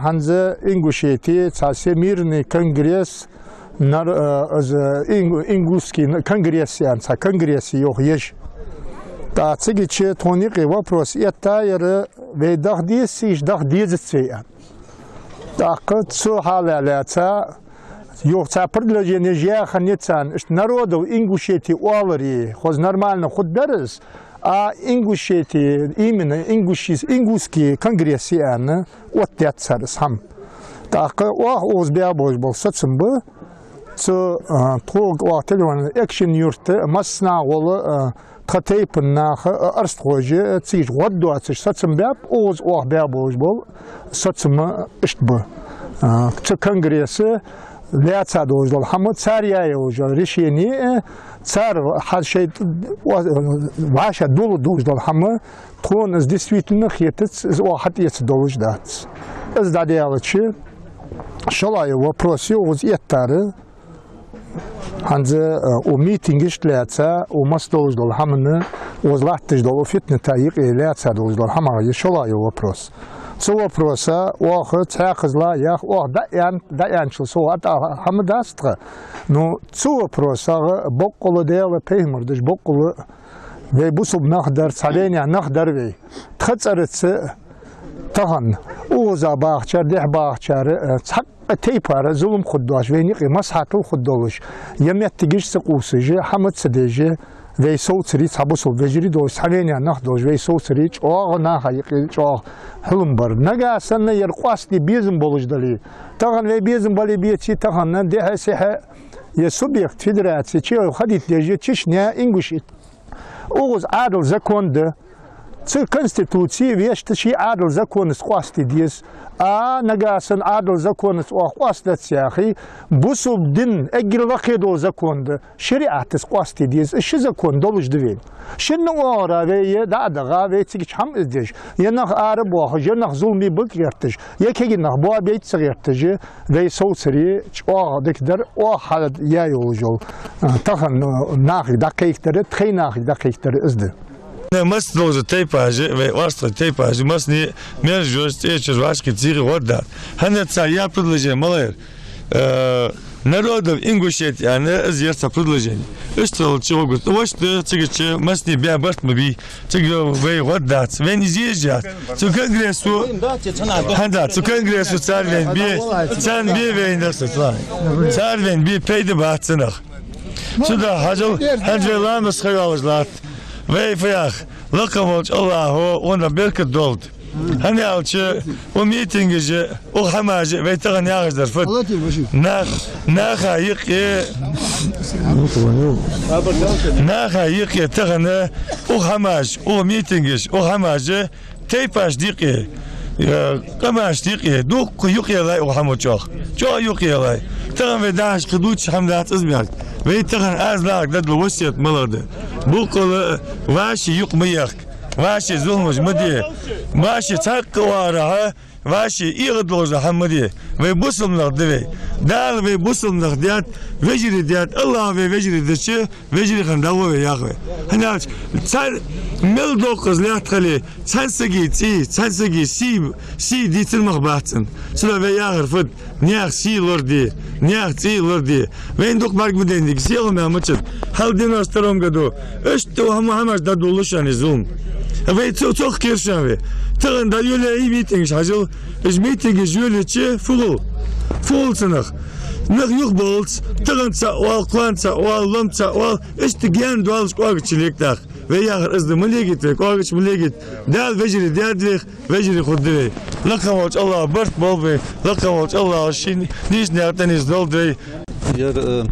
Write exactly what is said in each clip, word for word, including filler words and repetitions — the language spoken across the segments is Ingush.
ХӀанз Ингушети цхьа всемирный конгресс, нар-, э, из, э, инг-, ингушский н-, конгресс аьнна, цхьа конгресс йоах еш. ТӀаккха цига чу тхона юкъе вопрос этта яр, вай даха деза цига, даха дезац вай аьнна. ТӀаккха цу хьала лаьца, юха цхьа предложени яханна царна, иштта народов Ингушети оаларе, хоза нормально хургдар из, а Ингушети, именно ингуши-, ингушский конгресс аьнна, оттадаьд цар из хӀама. ТӀаккха оаха укхаза баь болаш бола соцам ба, цу, а, тхога оаха телефон, Экажкъонгий-Юрта массанахьа гӀолла, а, тха тайпан наха, а, орстхоша, а, цига гӀод доацаш соцам баьб, укхаза оаха баь болаш бола соцам иштта ба. А, цу конгресса лаьца долаш дола хӀама, цар яь йолаш йола решени, а, цар хьа шоай т-, о-, вӀашагӀдола долаш дола хӀама, тхона из действительно хетац, из оаха хьатӀаэца долаш дац. Из дӀадаьлча, шоллагӀа йола вопрос я укхаза эттар. ХӀанз, э, укх митингашта лаьца, укх масса долаш дола хӀаманна, укхаза латташ дола фитната юкъе лаьца долаш дола хӀамах я шоллагӀа йола вопрос. Цу вопроса оаха цхьаькхаза ла ях, оаха дӀааьнна, дӀааьнначул совгӀа а тӀа хӀама дац тха. Ну, цу вопросах боккъала Даьла, пайхамара деш боккъала вай бусалба нах дар, цхьа вайнаьха нах дар вай. Тха цӀерца тахан укхаза бахачар, дехьа бахачар, э, цхьаккха тайпара зулам хургдоацаш, вайна юкъе маслахьатал хургдолаш, е моттигаш ца къувсаш, хӀама ца деш, вай совцаре цхьа бусалба вежарий долаш, цхьа вайнаьха нах долаш, вай совцаре чӀоагӀа наха юкъе чӀоагӀа хьулам бар. Нагахьа санна ер къоастаде безам болаш дале, тахан вай безам бале беце, тахан дехьа-сехьа е субъект федерации чу ходить деш я Чечня, Ингушети. Укхаза Ӏаьдала закон да. Цу Конституце вешта ший Ӏаьдала законаца къоастаде деза. А нагахьа санна Ӏаьдала законаца оаха къоастадац яхе, бусалба дина эггара лакхе дола закон да, шариӀатаца къоастаде деза. Из ши закон долаш да вайна. Шинна оагӀора вай е дӀа а даха, вай цига чу хӀама из деш, е нах арабоахаш, е нах зуламе бага гӀерташ, е кегий нах боабайта ца гӀерташ, вай совцаре чӀоагӀа дика дар, оаха хьаяь йолаш йола, а, тахан, а, нахага дӀакхайкадар, тхоай нахага дӀакхайкадар из да. Масса долча тайпаша, вай орстхой тайпаша, массане мержоша, цӀечоша, вӀашагӀкхийтта сиха гӀоргдац. ХӀанз цар яь предложени малагӀа яр? Э, народов Ингушети аьнна, из яр цар предложени. Иштта хилча гӀоргвац. Вешта цига чу массане баь барт ма бий. Цига вай гӀоргдац, вайна из езаш яц. Цу конгрессо, хӀанз да, цу конгрессо цар вайна бе, царна бе вайна са, цар вайна бе пайда бац цунах. Цудухьа хьажал, хӀанз вай ламаз ха йоалаш латт. Вай фу йоах, лакха волча АллахӀо вайна беркат долда. ХӀана аьлча, укх митингаш, укх хӀамаш, вай тахан яхаш дар фуд? Нах-, наха юкъе, наха юкъе тахан укх хӀамаш, укх митингаш, укх хӀамаш, тайпашта юкъе, э, къамашта юкъе, дукха юкъе лай укх хӀамо чӀоагӀа. ЧӀоагӀа юкъе лай. Тахан вай дахьаш кхы дувцаш хӀама дац из мел. Вай тахан аз нахага дергдола васкет малагӀа да? Боккъала вӀаший юкъ ма ехка. ВӀаший зуламаш ма де. ВӀаший цхьаккха оагӀорахьа, вӀаший эгӀадоалаш хӀама ма де. Вай бусалба нах да вай. Дала вай бусалба нах даьд, вежарий даьд, АллахӀа вай вежарий дича, вежарий хинна дӀагӀо вай, йоах вай. ХӀана аьлча, цар мел доккха из лаьтта хиле, цхьан сага цӀий, цхьан сага сий, сий дийцар мах бац цун. Цудухьа вай яхар фуд? Наьха сий лораде, наьха цӀий лораде. Вайна дукха бӀарг ма дайнадий, сийлахь ма мичад. Хьалха девяносто втором году. Иштта укх хӀама-, хӀамаш дӀадоладу шоана из зулам. Вай цо-, цох кхер шоана вай. Тахан дӀайолаяьй митингаш, хьажал, уж митингаш йолаелча фу хул? Фу хул цунах? Нах юхабовлац, тахан цаӀ оал, кхоана цаӀ оал, ломма цаӀ оал, иштта гаьна доаллаш кӀоаргача лег тӀаккха. Вай яхар из да, ма легийта вай, кӀоаргача ма легийта. Дала вежарий даьд вайх, вежарий хургда вай. Лакха волча АллахӀа барт болба вай, лакха волча АллахӀа ший нийсача наькъа тӀанийсдолда вай. Ер, э,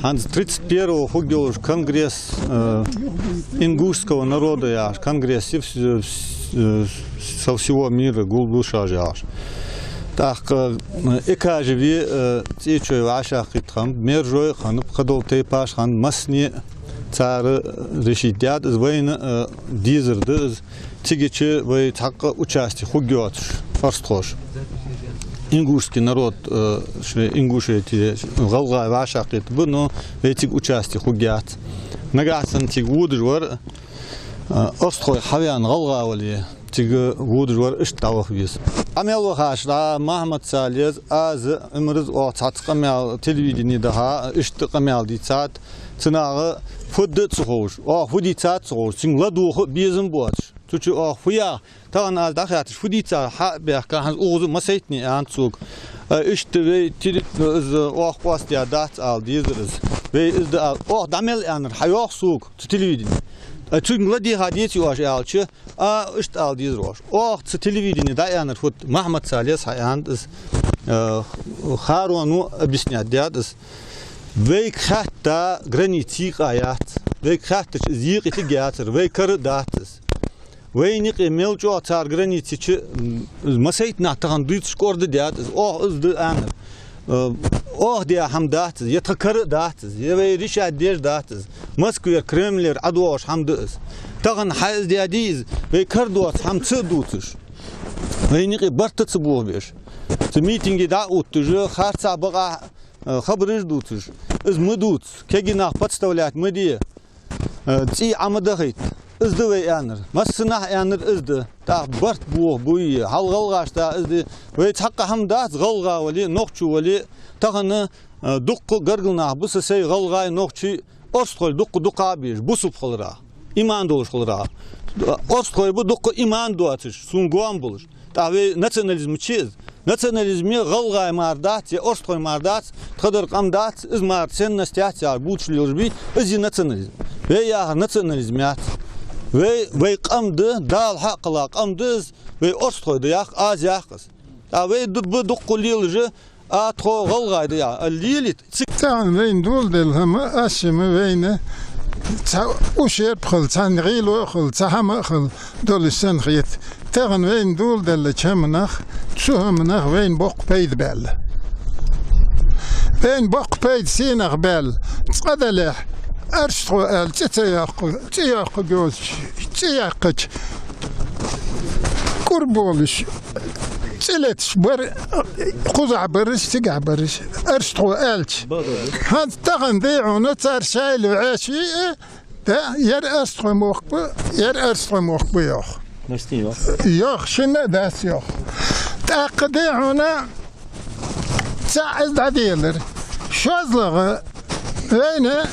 хӀанз тридцать первого хургйолаш конгресс, э, ингушского народа яхаш, конгресс вс-, вс-, э, со всего мира гулду шоаш яхаш. ТӀаккха, э, Экажеве, э, цӀечой вӀашагӀкхийтта хиннаб, мержой хиннаб, кхыдола тайпаш хиннаб, массане цар решить даьд, из вайна, э, дезар да из. Цига чу вай цхьаккха участие хургйоацаш, орстхоша. Ингушский народ, э, шоай Ингушети, гӀалгӀай вӀашагӀкхетаргба, но вай цига участие хургьяц. Нагахьа санна цига водаш вар, э, орстхой хьавена гӀалгӀа вале, цига водаш вар иштта дӀаваха веза. Къамаьл вахаш да Махьмад-Салез, аз, Ӏумараз оаха цхьацца къамаьл телевидене даха, иштта къамаьл дийцад, цу наха фу да ца ховш, оаха фу дийцад ца ховш, цунга ладувгӀа безам боацаш. Цу чу оаха фу яха, тахан аз дӀахаьтташ фу дийца хьа а баьхка, хӀанз укхаза массайтане аьннад сога. Э, иштта вай тили-, из оаха къоастадаь дац ала дезар из. Вай из да ала. Оаха дӀа мел аьннар хьайоах сога цу телевидене. Э, цунга ладийгӀа деций оаш аьлча, а, иштта ала дезар оаш. Оаха цу телевидене дӀааьннар фуд, Махьмад-Салез хьааьннад из, э, Харона объяснять даьд из. Вайга хаьтта граница йийкъа яц. Вайга хаьттача из йийкъийтаргьяцар, вай кара дац из. Вайна юкъе мел чӀоагӀа цар граница йича, м, массайтанахьа тахан дувцаш кӀордадаьд из, оаха из да аьннар. Э, оаха даь хӀама дац из, е тха кара дац из, е вай решать деш дац из. Москвера, Кремлера ӀодоагӀаш хӀама да из. Тахан хьа из даьдий из, вай кара доаца хӀама ца а дувцаш. Вайна юкъе барт а ца бохабеш. Цу митинге дӀа а увтташ, харцахьа-бакъахьа, э, хабараш а дувцаш. Из ма дувца, кегий нах подставлять ма де. Э, цӀий Ӏо ма дахийта. Из да вай аьннар. Массанахьа аьннар из да. ТӀаккха барт бохабу е, хьал гӀалгӀашта из да. Вай цхьаккха хӀама дац, гӀалгӀа вале, нохчо вале. Тахан, э, дуккха гаргара нах ба са сай гӀалгӀай, нохчий, орстхой дуккха дукха безаш, бусалба хиларах, иман долаш хиларах. Орстхой ба дуккха иман доацаш, сона гоама болаш. ТӀаккха вай национализм чу из. Национализме гӀалгӀай мара дац, е орстхой мара дац, тхадар къам дац, из мара ценность яц яхаш бувцаш лелаш бий, из я национализм. Вай яхар национализм яц. Вай, вай къам да, Дала хьакхелла къам да из, вай орстхой да йоах, аз йоах из. ТӀаккха вай ду-, ба дуккха лелаш, а тхо гӀалгӀай да яхаш, а лелийта цига. Тахан вайна доладенна хӀама, аз шимма вайна цхьа ущерб хила, цхьа гӀийла хила, цхьа хӀама хила долаш санна хет. Тахан вайна доладеннача хӀаманах, цу хӀаманах вайна боккха пайда баьлла. Вайна боккха пайда сенах баьлла. Цкъа далехь, орстхо аьле, цӀи ца йоаккха, цӀи йоаккхаргйолаш, цӀи яьккхача, кӀур болаш, цӀи леташ бар, кхузахьа бараш, цигахьа бараш, орстхо аьлча. ХӀанз тахан дий хьона цар шоайла вӀаший, э, да, ер орстхой мохк ба, ер орстхой мохк ба йоах. Масти йоах? Йоах, шинна а дац йоах. ТӀаккха дий хьона цхьаъ из дӀаделар. ШозлагӀа вайна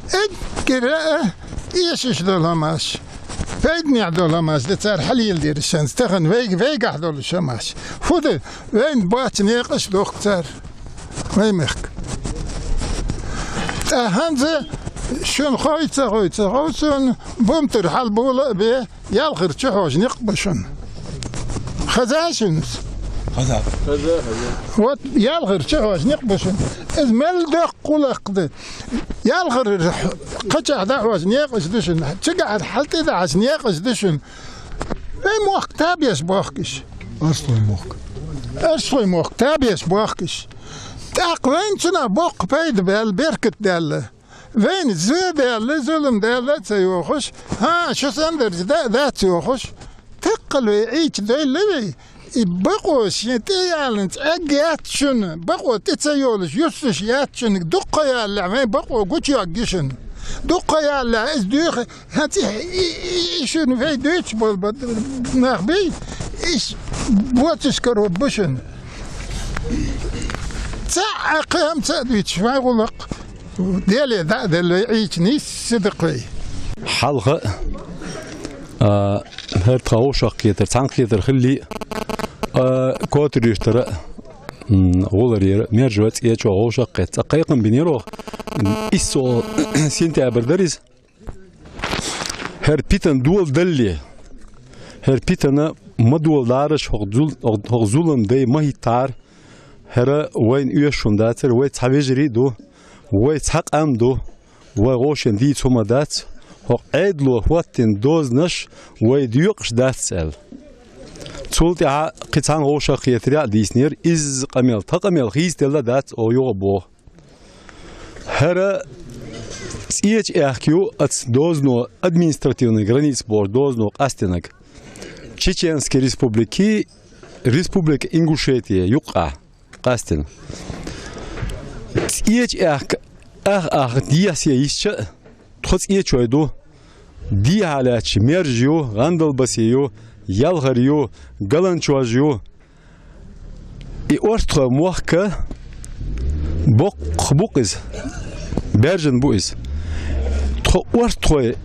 эггара а эшаш дола хӀамаш, пайдане дола хӀамаш да цар хьалеладер шоана, тахан вайга, вайгахьа долаш хӀамаш. Фу да, вайна боаца наькъаш дохк цар, вай мехка. ТӀаккха хӀанз шоана хой ца хой, ца хов сона, бумтар хьалбола а бе, ялхара чухьожа никъ ба шоана. Хеза шоана из? Хеза. Вот ялхара чухьожа никъ ба шоана. Из мел доккха гӀулакх да. Ялхара кхычахьа дӀахьожа наькъаш да шоана. Цигахьара хьалтӀадахьаш наькъаш да шоана. Вай мохк табеш боахк уж. Орстхой мохк. Орстхой мохк табеш боахк уж. ТӀаккха вайна цунах боккха пайда баьлла, беркат даьлла. Вайна зе даьлла, зулам даьлла а ца йоахаш, хӀа, шо санна дарж да, дац йоахаш, текхал вай Ӏийча дойла вай, и бакъо шийна тӀа ялланца Ӏергьяц шоана, бакъо тӀа ца йолаш, юссаш яц шоана, дукха ялалехь вай бакъо гучайоагӀа шоана. Дукха ялалехь из дуьйхе, хӀанз и, и, и, и шоана вай дуьйцуш бола ба-, нах бий, иш боацаш каро ба шоана. Цхьа а кхы хӀама ца а дуьйцуш, вай гӀулакх Деле дӀа а делла вай Ӏийча нийсса да-кх вай. Хьалха, а, хӀара тха вӀашагӀкхетар, цхьанкхетар хилале а, а, котаруьйртара, м, гӀолла яр, Мержой цӀечо вӀашагӀкхетар. Цкъа кхайкам биннар оаха, м, иссо сентябрь дар из. ХӀара питана доладалале, хӀара питана ма доладараш, хӀокху зул-, хӀокху зулам дай ма хӀиттара, хӀара вайна оьшуш хӀума дацар, вай цхьа вежарий ду, вай цхьа къам ду, вай гӀошен дийца хӀума дац, хӀокху Ӏедало хӀоттийна дозанаш вай доькъуш дац аьлла. Цул тӀаьхьа кхин цхьана вӀашагӀкхетарехь а дийцинера, изза къамел, тха къамел хийцаделла дац оха юха а боху. ХӀара ЦӀеча-Аьхк ю оцу дозано, административный граница бохучу дозано къастийнарг. Чеченский Республики, Республика Ингушетия юккъехь къастийна. ЦӀеча-Аьхк ах-ах дехьа-сехьа йисча а, тхо цӀечой ду. Дехьа лаьтташ Мерж ю, ГӀандалбасе ю, Ялхара ю, Галанчож ю. И Орстхой мохк боккха бу-кх из, баьржина бу из. Тхо, Орстхой,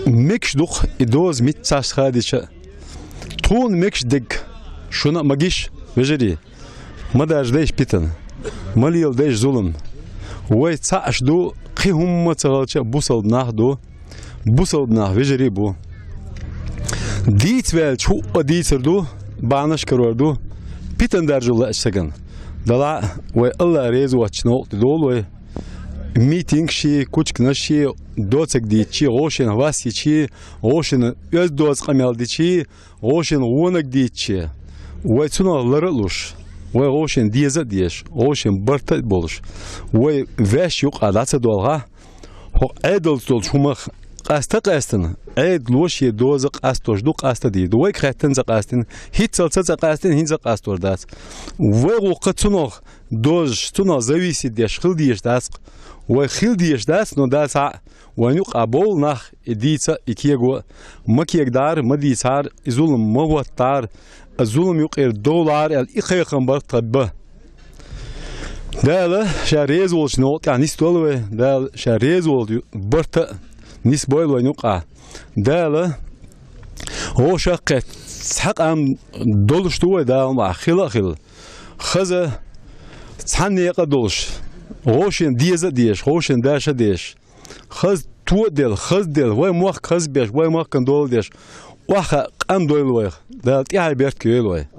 мегаш ду-кх и доза митцаш хадича а. Тхона мегаш дерг шуна а магиш, вежарий. Ма даржа дайша питана, ма лела дайша зулам. Вай цхьаъаш ду, кхы хӀумма ца хилча а бусалба нах ду, бусалба нах вежарий а бу. Дийца ваьлча хӀуъа дийцар ду, бахьанаш карор ду, питана даржо лаьача сагана. Далла а, вай АллахӀ реза воацача новкъа тӀа довла вай. Митингаш е, кучканаш е, доцаг дийцача е, вӀашийна вас йича е, вӀашийна оьзда-доза къамаьл дича е, вӀашийна вонаг дийцача е, вай цунах лар а луш, вай вӀашийна деза а деш, вӀашийна барт а болаш, вай ваьш юкъа дӀа ца доалахь, хӀокху Ӏедалца долчу хӀумах къаста а къаьстина, Ӏедало шен доза къастош ду, къаста а дийр ду. Вайга хаьттина ца къастийна, хӀинццалц ца къастийна, хӀинца а къастош дац. Вай гӀуллакх цунах дозуш, цунах зависеть деш хила дезаш дац-кх. Вай хила дезаш дац, но дац хьа, вайна юкъахь болу нах и дийца а, и кего а ма кегадахьара, ма дийцахьара, и зулам ма хӀоттахьара, и зулам юкъера довлахьара аьлла, и кхайкхам бар тхан бан. Дала Ша реза волчу новкъа тӀехь нисдойла вай, Дала Ша реза волу барт а нисбойла вайна юкъахь. Дала вовшах кхетта цхьа къам долуш ду вай, Дала ма хила а хилла. Хаза цхьана некъа а долуш, вовшийн деза а дезаш, вовшийн даша а дезаш, хаза тоделла, хаза делла, вай мохк хаза беш, вай махкан дола деш, охьахаа къам дойла вайх, Дала тӀаьхье беркате йойла вай.